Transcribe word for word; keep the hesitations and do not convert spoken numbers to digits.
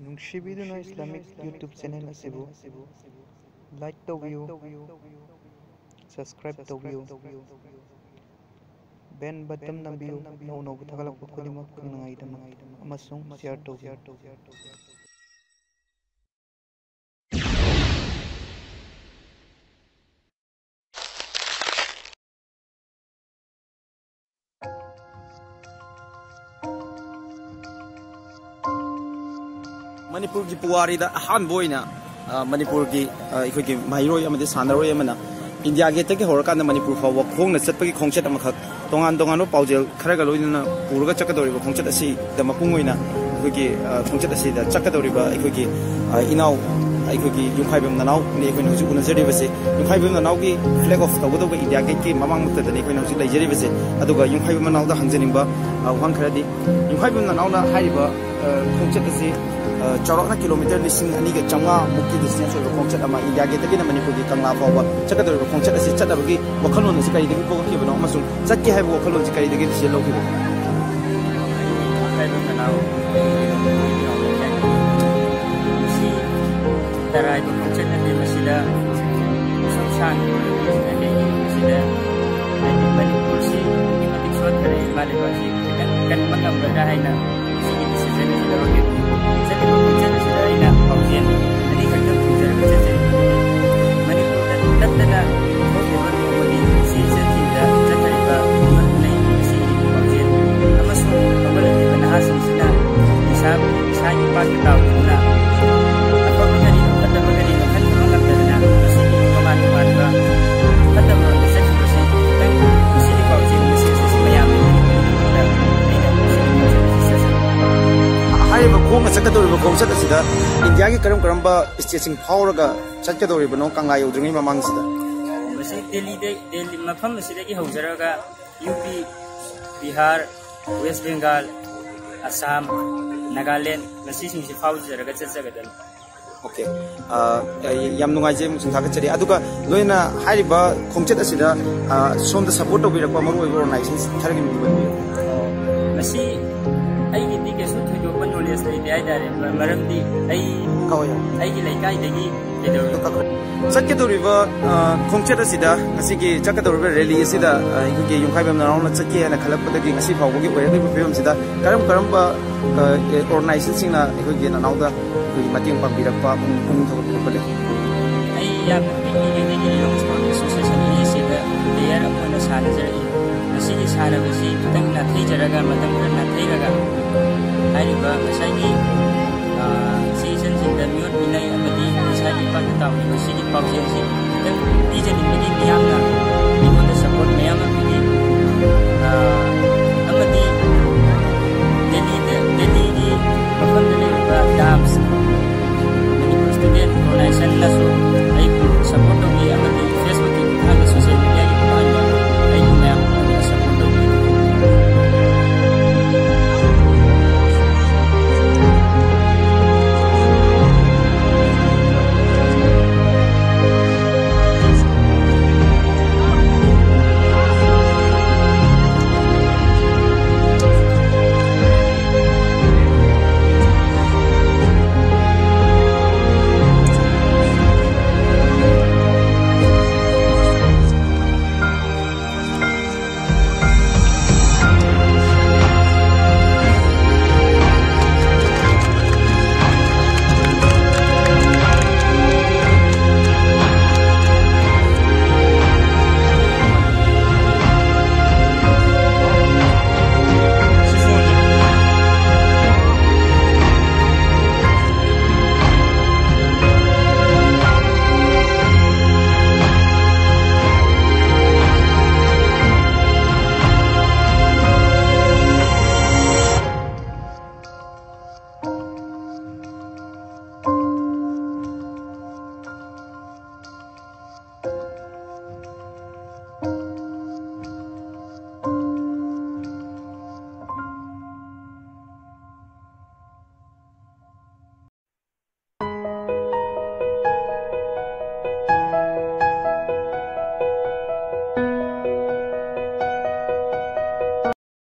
ꯅꯨꯡꯁꯤꯕꯤꯗꯨꯅ Islamic YouTube channel ꯑꯁꯤꯕꯨ like ꯇꯧꯕꯤꯌꯨ, subscribe ꯇꯧꯕꯤꯌꯨ, bell button ꯅꯝꯕꯤꯌꯨ, ꯅꯧ ꯅꯧꯕ ꯊꯥꯒꯠꯂꯛꯄ ꯈꯨꯗꯤꯡꯃꯛ ꯈꯪꯅꯉꯥꯏꯗꯃꯛ, ꯑꯃꯁꯨꯡ share ꯇꯧꯕꯤꯌꯨ꯫ ꯃꯅꯤꯄꯨꯔꯒꯤ ꯄꯨꯋꯥꯔꯤꯗ ꯑꯍꯥꯟꯕ ꯑꯣꯏꯅ, ꯑ, ꯃꯅꯤꯄꯨꯔꯒꯤ, ꯑ, ꯑꯩꯈꯣꯏꯒꯤ ꯃꯍꯩꯔꯣꯏ ꯑꯃꯗꯤ ꯁꯥꯟꯅꯔꯣꯏ ꯑꯃꯅ ꯏꯟꯗꯤꯌꯥ ꯒꯦꯠꯇꯒꯤ ꯍꯧꯔꯀꯥꯟꯗ ꯃꯅꯤꯄꯨꯔ ꯐꯥꯎꯕ ꯈꯣꯡꯅ ꯆꯠꯄꯒꯤ ꯈꯣꯡꯆꯠ ꯑꯃꯈꯛ, ꯇꯣꯉꯥꯟ ꯇꯣꯉꯥꯟꯕ ꯄꯥꯎꯖꯦꯜ ꯈꯔꯒ ꯂꯣꯏꯅꯅ ꯄꯨꯔꯒ ꯆꯠꯀꯗꯧꯔꯤꯕ ꯈꯣꯡꯆꯠ ꯑꯁꯤꯗ ꯃꯄꯨꯡ ꯑꯣꯏꯅ ꯑꯩꯈꯣꯏꯒꯤ, ꯑ, ꯈꯣꯡꯆꯠ ꯑꯁꯤꯗ ꯆꯠꯀꯗꯧꯔꯤꯕ ꯑꯩꯈꯣꯏꯒꯤ, ꯑ, ꯏꯅꯥꯎ, ꯑꯩꯈꯣꯏꯒꯤ ꯌꯨꯝꯈꯥꯏꯕꯝ ꯅꯅꯥꯎꯅꯤ ꯑꯩꯈꯣꯏꯅ ꯍꯧꯖꯤꯛ ꯎꯅꯖꯔꯤꯕꯁꯤ꯫ ꯌꯨꯝꯈꯥꯏꯕꯝ ꯅꯅꯥꯎꯒꯤ flag off ꯇꯧꯒꯗꯧꯕ ꯏꯟꯗꯤꯌꯥ ꯒꯦꯠꯀꯤ ꯃꯃꯥꯡꯃꯛꯇꯗꯅꯤ ꯑꯩꯈꯣꯏꯅ ꯍꯧꯖꯤꯛ ꯂꯩꯖꯔꯤꯕꯁꯦ꯫ ꯑꯗꯨꯒ ꯌꯨꯝꯈꯥꯏꯕꯝ ꯅꯅꯥꯎꯗ ꯍꯪꯖꯅꯤꯡꯕ, ꯑ, ꯋꯥꯍꯪ ꯈꯔꯗꯤ, ꯌꯨꯝꯈꯥꯏꯕꯝ ꯅꯅꯥꯎꯅ ꯍꯥꯏꯔꯤꯕ, ꯑ, ꯈꯣꯡꯆꯠ ꯑꯁꯤ, ꯑ, ꯆꯥꯎꯔꯥꯛꯅ ꯀꯤꯂꯣꯃꯤꯇꯔ ꯂꯤꯁꯤꯡ ꯑꯅꯤꯒ ꯆꯥꯝꯃꯉꯥ ꯃꯨꯛꯀꯤ distance ꯑꯣꯏꯕ ꯈꯣꯡꯆꯠ ꯑꯃ, ꯏꯟꯗꯤꯌꯥ ꯒꯦꯠꯇꯒꯤꯅ ꯃꯅꯤꯄꯨꯔꯒꯤ ꯀꯪꯂꯥ ꯐꯥꯎꯕ ꯆꯠꯀꯗꯧꯔꯤꯕ ꯈꯣꯡꯆꯠ ꯑꯁꯤ ꯆꯠꯅꯕꯒꯤ ꯋꯥꯈꯜꯂꯣꯟ ꯑꯁꯤ ꯀꯔꯤꯗꯒꯤ ꯄꯣꯛꯂꯛꯈꯤꯕꯅꯣ ꯑꯃꯁꯨꯡ ꯆꯠꯀꯦ ꯍꯥꯏꯕ ꯋꯥꯈꯜꯂꯣꯟꯁꯤ ꯀꯔꯤꯗꯒꯤ decision ꯂꯧꯈꯤꯕꯅꯣ? ꯑꯩ ꯌꯨꯝꯈꯥꯏꯕꯝ ꯅꯅꯥꯎ, ꯁꯤ ꯇꯔꯥꯏꯕ ꯈꯣꯡꯆꯠ ꯅꯠꯇꯦ꯫ ꯃꯁꯤꯗ ꯑꯁꯨꯛ ꯁꯥꯡꯅ ꯂꯝꯕꯤꯁꯤꯅ ꯀꯩꯒꯤ ꯃꯁꯤꯗ ꯍꯥꯏꯗꯤ ꯃꯅꯤꯄꯨꯔꯁꯤ ꯑꯗꯨꯛꯀꯤ ꯃꯇꯤꯛ ꯁꯣꯠꯈꯔꯦ, ꯏꯃꯥ ꯂꯩꯕꯥꯛꯁꯤ ꯈꯤꯇꯪ ꯀꯟꯕ ꯉꯝꯒꯗ꯭ꯔꯥ ꯍꯥꯏꯅ ꯁꯤꯒꯤ decision ꯑꯁꯤ ꯂꯧꯔꯛꯈꯤꯕꯅꯤ꯫ ꯆꯠꯂꯤꯕ ꯈꯣꯡꯆꯠ ꯑꯁꯤꯗ ꯑꯩꯅ ꯄꯥꯎꯖꯦꯜ ꯑꯅꯤꯈꯛꯇ ꯄꯨꯖꯔꯒ ꯆꯠꯆꯔꯤꯕꯅꯤ꯫ ꯃꯅꯤꯄꯨꯔꯗ ꯇꯠꯇꯅ ꯊꯣꯛꯂꯤꯕ ꯅꯣꯡꯃꯒꯤ ꯏꯆꯦ ꯏꯆꯟꯁꯤꯡꯗ ꯆꯠꯊꯔꯤꯕ ꯏꯃꯠ ꯂꯩ ꯑꯁꯤꯒꯤ ꯄꯥꯎꯖꯦꯜ ꯑꯃꯁꯨꯡ ꯍꯧꯒꯠꯂꯛꯂꯤꯕ ꯅꯍꯥꯁꯤꯡꯁꯤꯅ ꯅꯤꯁꯥ, ꯏꯁꯥꯒꯤ ꯄꯥꯛꯇ ꯇꯥꯎꯗꯨꯅ ꯑꯐꯕ ꯀꯔꯤꯅꯣ, ꯐꯠꯇꯕ ꯀꯔꯤꯅꯣ ꯈꯟꯕ ꯉꯝꯗꯗꯅ ꯉꯁꯤꯒꯤ ꯇꯣꯉꯥꯟ ꯇꯣꯉꯥꯟꯕ ꯐꯠꯇꯕ ꯂꯝꯗ ꯆꯠꯈꯤꯕꯁꯤ ꯈꯤꯇꯪ ꯉꯁꯤꯒꯤ ꯄꯥꯎꯖꯦꯜ ꯃꯦꯁꯦꯖ ꯑꯁꯤ ꯃꯌꯥꯝꯗ ꯑꯩꯅ ꯉꯁꯤꯒꯤ ꯄꯥꯎꯖꯦꯜ ꯑꯁꯤ ꯆꯠꯆꯕꯅꯤ꯫ ꯍꯥꯏꯔꯤꯕ ꯈꯣꯡꯅ ꯆꯠꯀꯗꯧꯔꯤꯕ ꯈꯣꯡꯆꯠ ꯑꯁꯤꯗ ꯏꯟꯗꯤꯌꯥꯒꯤ ꯀꯔꯝ ꯀꯔꯝꯕ stateꯁꯤꯡ ꯐꯥꯎꯔꯒ ꯆꯠꯀꯗꯧꯔꯤꯕꯅꯣ ꯀꯪꯂꯥ ꯌꯧꯗ꯭ꯔꯤꯉꯩ ꯃꯃꯥꯡꯁꯤꯗ? ꯃꯁꯤ ꯗꯦꯜꯂꯤꯗ, ꯗꯦꯜꯂꯤ ꯃꯐꯝ ꯑꯁꯤꯗꯒꯤ ꯍꯧꯖꯔꯒ ꯌꯨ ꯄꯤ, ꯕꯤꯍꯥꯔ, ꯋꯦꯁ ꯕꯦꯡꯒꯥꯜ, ꯑꯁꯥꯝ, ꯅꯥꯒꯥꯂꯦꯟ, ꯃꯁꯤꯁꯤꯡꯁꯤ ꯐꯥꯎꯖꯔꯒ ꯆꯠꯆꯒꯗꯕꯅꯤ꯫ Okay. ꯑ, ꯑ, ꯌꯥꯝ ꯅꯨꯡꯉꯥꯏꯖꯩ ꯑꯃꯁꯨꯡ ꯊꯥꯒꯠꯆꯔꯤ꯫ ꯑꯗꯨꯒ ꯂꯣꯏꯅ ꯍꯥꯏꯔꯤꯕ ꯈꯣꯡꯆꯠ ꯑꯁꯤꯗ, ꯑ, ꯁꯣꯝꯗ support ꯇꯧꯕꯤꯔꯛꯄ ꯃꯔꯨꯑꯣꯏꯕ organization ꯈꯔꯒꯤ ꯃꯃꯤꯡ ꯄꯟꯕꯤꯌꯨ꯫ ꯃꯁꯤ ꯑꯩꯒꯤꯗꯤ ꯀꯩꯁꯨ ꯊꯣꯏꯗꯣꯛꯄ knowledge ꯂꯩꯇꯦ ꯍꯥꯏꯇꯥꯔꯦ꯫ ꯌꯥꯔꯦ꯫ ꯃꯔꯝꯗꯤ ꯑꯩ ꯀꯛꯑꯣ ꯌꯥꯔꯦ꯫ ꯑꯩꯒꯤ ꯂꯩꯀꯥꯏꯗꯒꯤ ꯀꯩꯗꯧꯔꯦ? ꯆꯠꯀꯗꯧꯔꯤꯕ ꯑ, ꯈꯣꯡꯆꯠ ꯑꯁꯤꯗ, ꯉꯁꯤꯒꯤ ꯆꯠꯀꯗꯧꯔꯤꯕ ꯔꯦꯂꯤ ꯑꯁꯤꯗ, ꯑ, ꯑꯩꯈꯣꯏꯒꯤ ꯌꯨꯝꯈꯥꯏꯕꯝ ꯅꯅꯥꯎꯅ ꯆꯠꯀꯦ ꯍꯥꯏꯅ ꯈꯜꯂꯛꯄꯗꯒꯤ ꯉꯁꯤ ꯐꯥꯎꯕꯒꯤ ꯑꯣꯏꯔꯛꯂꯤꯕ ꯐꯤꯕꯝꯁꯤꯗ ꯀꯔꯝ ꯀꯔꯝꯕ, ꯑ, ꯑꯣꯔꯒꯅꯥꯏꯖꯦꯁꯟꯁꯤꯡꯅ ꯑꯩꯈꯣꯏꯒꯤ ꯅꯅꯥꯎꯗ ꯑꯩꯈꯣꯏꯒꯤ ꯃꯇꯦꯡ ꯄꯥꯡꯕꯤꯔꯛꯄ, ꯄꯨꯛꯅꯤꯡ ꯊꯧꯒꯠꯄꯤꯔꯛꯄ ꯂꯩ? ꯑꯩ ꯌꯥꯝꯅ ꯄꯤꯛꯂꯤꯉꯩꯗꯒꯤ young sport association A S ꯑꯦꯗ ꯄ꯭ꯂꯦꯌꯔ ꯑꯃ ꯑꯣꯏꯅ ꯁꯥꯟꯅꯖꯔꯛꯏ꯫ ꯃꯁꯤꯒꯤ ꯁꯥꯟꯅꯕꯁꯤ ꯈꯤꯇꯪ ꯅꯥꯊꯩꯖꯔꯒ, ꯃꯇꯝ ꯈꯔ ꯅꯥꯊꯩꯔꯒ, ꯍꯥꯏꯔꯤꯕ ꯉꯁꯥꯏꯒꯤ, ꯑ, ꯁꯤꯖꯟꯁꯤꯡꯗ ꯃꯤꯑꯣꯠ ꯃꯤꯅꯩ ꯑꯃꯗꯤ ꯅꯤꯁꯥꯒꯤ ꯏꯄꯥꯛꯇ ꯇꯥꯎꯔꯤꯕ ꯁꯤꯒꯤ ꯄꯥꯎꯖꯦꯜꯁꯤ ꯈꯤꯇꯪ